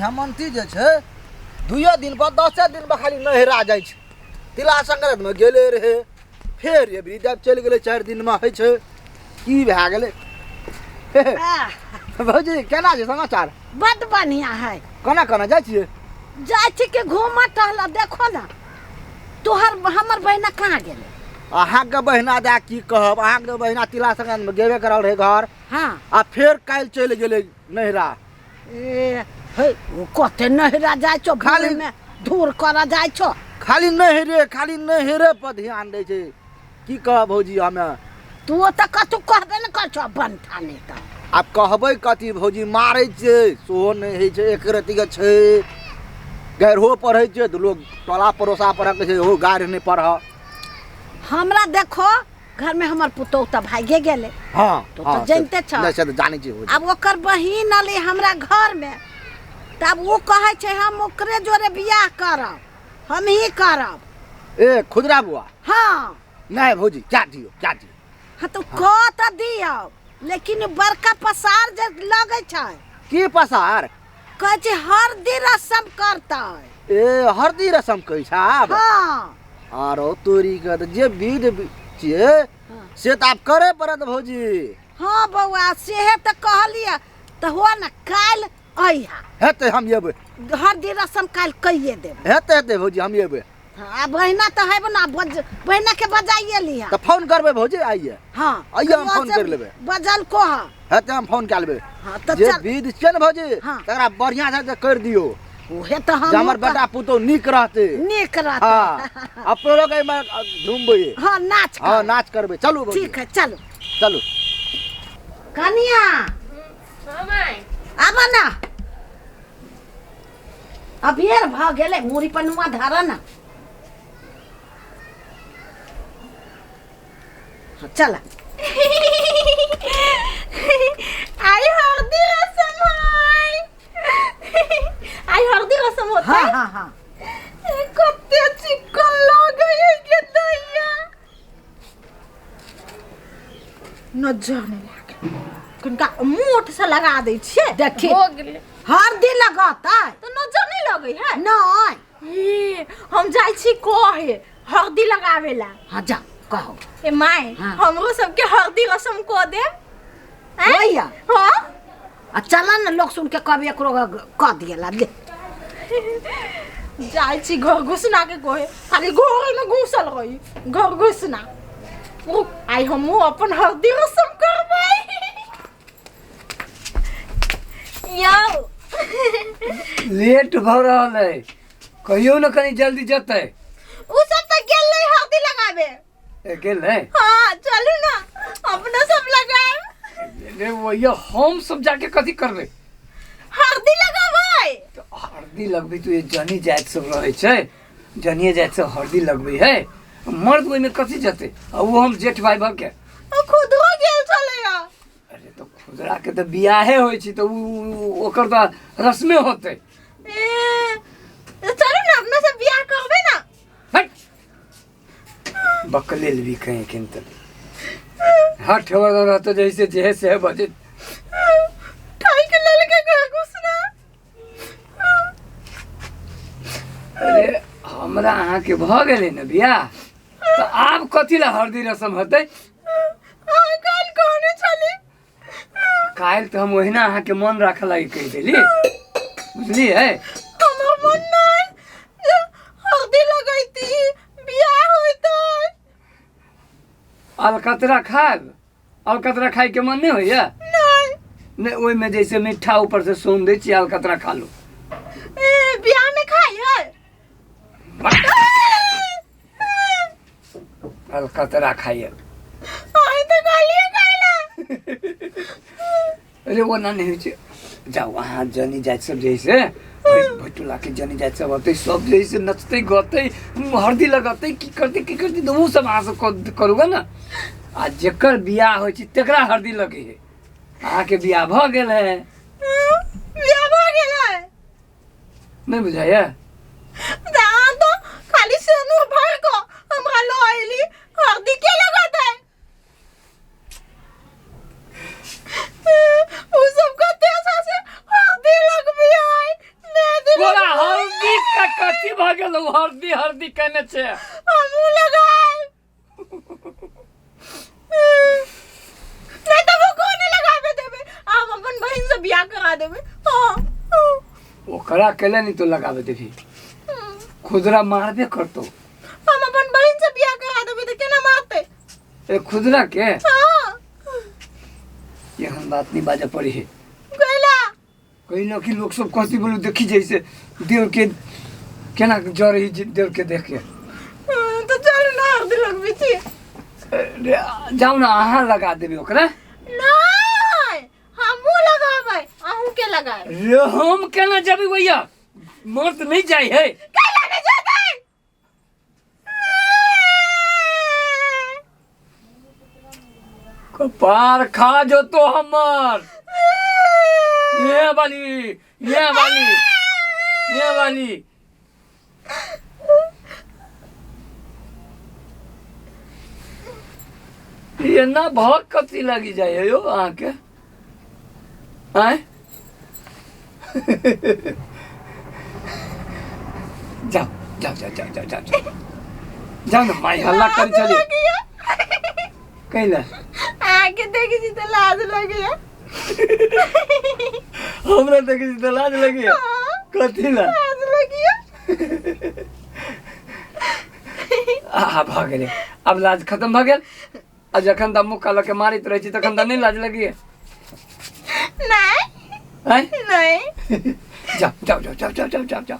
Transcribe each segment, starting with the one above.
हेमन्ती जे छै दुइए दिन पर दसे दिन पर खाली नहिरा जाइ छै। तिला संक्रान्तिमे गेले रहै, फेर एबरी जब चलि गेलै 4 दिनमे होइ छै। की भए गेलै भौजी, केना छै समाचार? बड बढ़िया है। केना केना जाइ छियै? जाइ छी कि घूमऽ टहलऽ। देखो ना, तोहर हमर बहिना कहाँ गेलै? अहाँके बहिना दए की कहब, अहाँके बहिना तिला संक्रान्तिमे गेबे करल रहै घर। हाँ। आ फेर काल्हि चलि गेलै नहिरा। ए हे, ओ कते नहिरा जाइ छौ? खाली- में धूर करऽ जाइ छौ। खाली नहिरे, खाली नहिरे पर ध्यान दै छै। की कहब भौजी हमे? तू ओतऽ कतौ कहबे ने कर छौ बनठा नहि तऽ। आब कहबै कथी भौजी, मारै छै सेहो नहि होइ छै। एक रत्तीके छै, गारिहो पढ़ै छै तऽ लोक टोला पड़ोसा पढ़ऽ कहै छै, हो गारि नहि पढ़ऽ। हमरा देखो, घर में हमर पुतोह तऽ भागे गेलै। हाँ। तो हाँ, तऽ जानिते छह। नहि, से तऽ जानै छी भौजी। आब ओकर बहिन अलै हमरा घर में, तब ओ कहै छै हम ओकरे जोरे बियाह करब, हम ही करब। ए खुदरा बुआ? हाँ। नहि भौजी, क्या दियौ, क्या दियौ। हाँ तो कह तऽ दियौ, लेकिन बड़का पसार जे लगै छै। की पसार? कहै छै हरदी रसम करतै। ए हरदी रसम कहै छै आब? हाँ। आरो तोरी के तऽ जे विध छियै से तऽ आब करे पड़त भौजी। हाँ बौआ, सेहे तऽ कहलियै तऽ हो ने, काल्हि अइहा। हेतै, हम एबै। हरदी रसम काल्हि कहिए देबै। हेतै हेतै भौजी, हम एबै। हाँ, आ बहिना तऽ हेब ना, बहिना के बजाइए लिहा। तऽ फोन करबै भौजी, आइए। हाँ। आइए, हम फोन करि लेबै। बजल को हाँ। हेतै, हम फोन कए लेबै। हाँ तऽ जे चल। विध छियै ने भौजी, हाँ। तकरा बढ़िआँ से करि दियौ। उहे तऽ हम जे हमर बेटा पुतोह नीक रहतै। नीक रहतै। हाँ, अपनो के एहिमे झुमबै। हाँ, नाच हाँ, नाच करबै। चलू भौजी। ठीक है, चलू। चलू। कनिया। हाँ माय। आब ना, अबेर भऽ गेलै, मूड़ी पर नुआ धर ना। हाँ, चल। आई हल्दी रसम है, आई हल्दी रसम होता हाँ है। हाँ हाँ। कते चिकन लगे है के दैया, नजर नहीं लागे। कनिका मोट से लगा दै छियै। देखी। हो गेलै। हरदी लगतै तऽ नजर नहीं लगे है? नहीं। हे, हम जाइ छी कहे हल्दी लगावे ला। हाँ, जा कहो। ए my. हाँ। हमरो सबके हल्दी रसम कऽ देब, आँय? होइया। हाँ। आ चल न, लोग सुन के कभी एकरो कह दिएला ले। जाइ छी घर घुसना के कहे, खाली घर में घुसल रही घर घुसना। रुक, आइ हमहूँ अपन हल्दी रसम करबै यौ। लेट भऽ रहल है, कहियो ने कनी जल्दी जेतै। उ सब तऽ गेल रही हल्दी लगाबे। ए, गेल है? हाँ, चलू ना, अपनो सब लगाएब। रे भैया, हम सब जाके कथी करबै? हल्दी लगाबै। तऽ हरदी लगबै तऽ जनी जाति सब रहै छै, जनिए जाति सब हरदी लगबै है। मर्द ओहिमे कथी जेतै? आ ओ हम जेठ भाई भऽ के। ओ खुदरो गेल छलैया। अरे तऽ खुदरा के तऽ बियाहे होइ छै, तऽ उ ओकर तऽ रस्मे होतै। ए तऽ चलू ना, अपनो सब बियाह करबै ना। हट, बकलेल भी कहीं किन तऽ हट रहतो जैसे जे है से है बजे। ठाइक लेलकै घर घुसना। अरे, हमरा अहाँके भऽ गेलै ने बियाह, तऽ आब कथी लए हरदी रसम हेतै? अहाँ काल्हि कहने छली। काल्हि तऽ हम ओहिना अहाँके मन राखऽ लागि कहि देली, बुझलियै? हमर मन नहि जे हल्दी लगैती, बियाह होइतै। अलकतरा खायब? अलकतरा खायके मन नहि होइया? नहि। नहि, ओहिमे जैसे मीठा ऊपर से सोन दै छियै, अलकतरा खा लू। ए बियाह में खाइ है? अलकतरा खाइए। आइ तऽ कहलियै खाइ ला। अरे, ओना नहि होइ छै। जाउ अहाँ, जनी जाति सब जे है से भटुला के जनी जाति सब होतै, सब जे है से नचतै गतै, हरदी लगतै, की करतै की करतै, तऽ ओ सब अहाँ सब करू ने। आ जेकर बियाह होइ छै तेकरा हरदी लगै है। अहाँके बियाह भऽ गेल है? बियाह भऽ गेल है। नहि बुझाइया? तऽ अहाँ तो खाली सेनूर भर कऽ हमरा लऽ अयली, हरदी के लगतै? उ सब कते अच्छा से हरदी लगबी है। कथी भऽ गेलौ हरदी हरदी केने छै हमहूँ लगाएब नहीं तो वो को नहीं लगाबे देबे हम अपन बहिन से बियाह करा देबे हाँ ओकरा केले नहीं तो लगाबे देबी खुदरा मारबे करतो हम अपन बहिन से बियाह करा देबे तो केना मारते ए खुदरा के हाँ एहन बात नहीं बाजे पड़ी है कैला कहीं ना कि लोग सब कहती बोलू देखी जैसे देव के केना जर ही देव के देख के हाँ, तो चलू ना हरदी लगबी छी रे, जाउ ना अहाँ लगा देबी ओकरा नहीं हमहूँ लगाबै अहूँ के लगाए रे हम केना जेबी भैया मर्द नहीं जाइ है कैला नहीं जेतै कपार खा जो तो हमर ये वाली ये वाली ये वाली एना भक कथी लागि जाइ यौ अहाँके आँय जाओ जाओ जाओ जाओ जाओ जाओ जाओ जाओ ना माई हल्ला कर चली कैला आके देखी छी तऽ लाज लगैया हमरा देखै छी तऽ लाज लगैया कथी ला लाज लगैया आ भऽ गेलै आब लाज खत्म भऽ गेल आ जखन तऽ मुक्का लऽ के मारैत रहै छी तखन तऽ नहि लाज लगैया नहीं आँय नहीं जाओ जाओ जाओ जाओ जाओ जाओ जाओ जाओ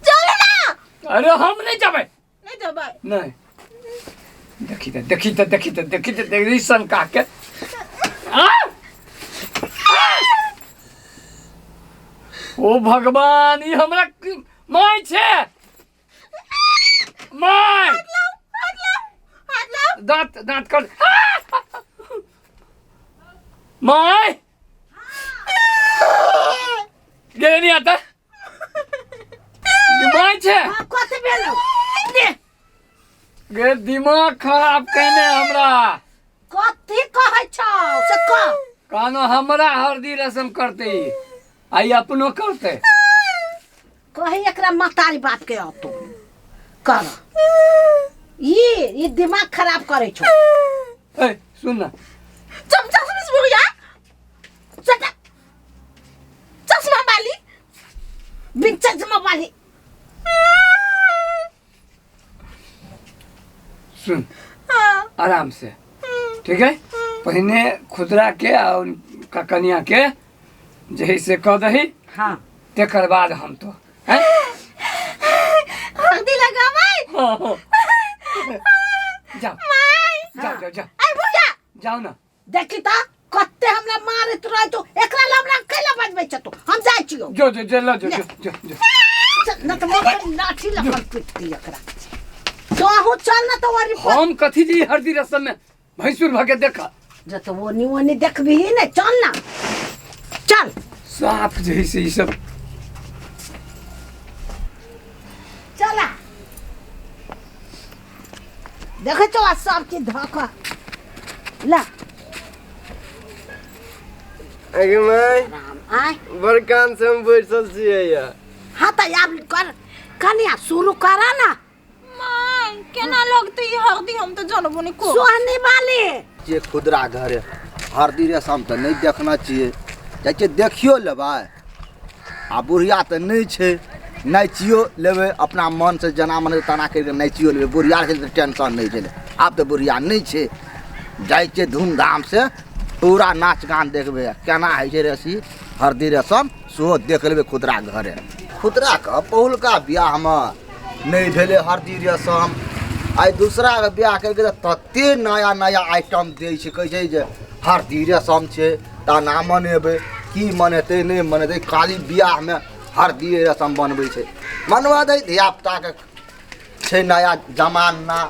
चलो ना अरे हम नहीं जाबै नहीं जबै नहीं देखी तऽ देखी तऽ देखी तऽ देखी तऽ देखी शंका के आ! आ! ओ भगवान ई हमरा माय छै माय हाथ लाओ हाथ लाओ दांत दांत कर माय गेले नहीं आता दिमाग छे हाँ, कथी भेलौ ने गे दिमाग खराब केने हमरा कथी कहै छौ से कह कानो हमरा हरदी रसम करते ई आई अपनो करते कही एकरा महतारी बाप के अतो कर ई ई दिमाग खराब करै छौ ए सुन ना चम चश्मिश बुढ़िया चटा चश्मा वाली बिन चश्मा वाली सुन हाँ आराम से ठीक है पहिने खुदरा के और का कनिया के जे है से कह दही हाँ तेकर बाद हम तो हैं हल्दी लगाबै हाँ, हाँ। जाओ माय जाओ जाओ जाओ आई बुढ़िया जाओ ना देखी त कते हमरा मारैत रहै तू एकरा ला हमरा कैला बजबै छ तू हम जाइ छियौ जो जो जो लो जो जो जो जो चल, न त मकर लाठी लकड़ पिटती एकरा तोहू चल न त ओरी पर हम कथी जी हरदी रसम में भैंसुर भके देखा जत ओनी ओनी देखबिही ने चल ना चल साफ जे है से ई सब चला देखै छौ आ सब चीज धऽ कऽ ला अगे माय राम आय बड़ कान से हम बैसल छियै या हाँ तऽ आब कर कनिया शुरू करा ना माय केना लगतै ई हरदी हम तऽ जानबो नहि को सोहनी वाली जे खुदरा घर है हरदी रेशम तऽ नहि देखना छियै जाइ छियै देखियो लेबै आ बुढ़िया तऽ नहि छै नाचियो लेबै अपना मनसँ जेना मन हेतै तेना करि कऽ नाचियो लेबै बुढ़िया छै तऽ टेंशन नहि छलै आब तऽ बुढ़िया नहि छै जाइ छियै धूमधामसँ पूरा नाच गान देखबै केना होइ छै रसी हरदी रसम सेहो देख लेबै खुदरा घरे खुदराके पहिलुका बियाहमे नहि भेलै हरदी रसम आइ दूसराके बियाह केलकै तऽ तते नया नया आइटम दै छै कहै छै जे हरदी रसम छै तेना मनेबै की मनेतै नहि मनेतै खाली बियाहमे हरदी रसम बनबै छै मनवा दै धियापुताके छै नया जमाना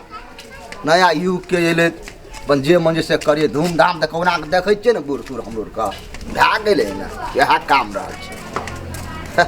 नया युगके एलै अपन जे मन छै से करियै धूमधाम तऽ कहुना कऽ देखै छियै ने बूढ़ सूढ़ हमरो आरके भए गेलै ने इएह काम रहल छै।